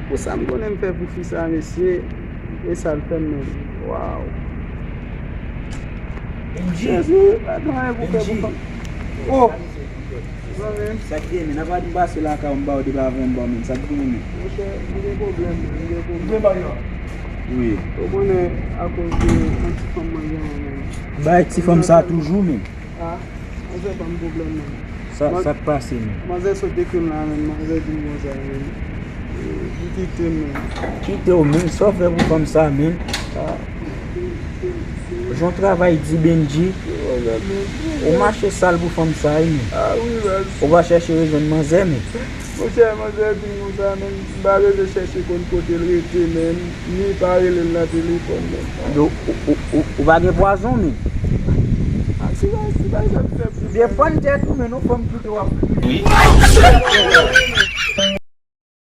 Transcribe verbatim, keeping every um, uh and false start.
Pou sa m konnen m fè pou fi sa, mesye, e sa l fè m menm. Waw. Bendji, Jezi, pa gen anyen pou fè pou Bendji. fanm. Oh, Zanmi m, sa k gen, men, n ap pase lakay ou, m ba w de pa ven m ba w, men, sa k gen, men? monchè, m gen pwoblèm, men, m gen pwoblèm. Wi. Ou konnen, akoz de yon ti fanm mwen genyen, men. Bay ti fanm sa toujou, men. Ah, manzè ban m pwoblèm, men. Sa, sa k pase, men? Manzè sot ekri m la, men, manzè di m konsa, men. Li kite m, men. Kite w, men, sa w fè pou fanm sa, men? Ah, Jan w travay di, Bendji, ou mache sal pou fanm sa, wi, men. Ah wi, baz. Ou pa chèche rejwenn manzè, men. Monchè, manzè di m konsa, men, m pa bezwen chèche konn kote l rete, men. Ni pa rele l nan telefòn, men. Yo, ou, ou, ou, ou pa gen pwazon, men. Ah, si pa, si pa, sa m fè pou Defann tèt ou, men, non, fanm kite w ap kriye.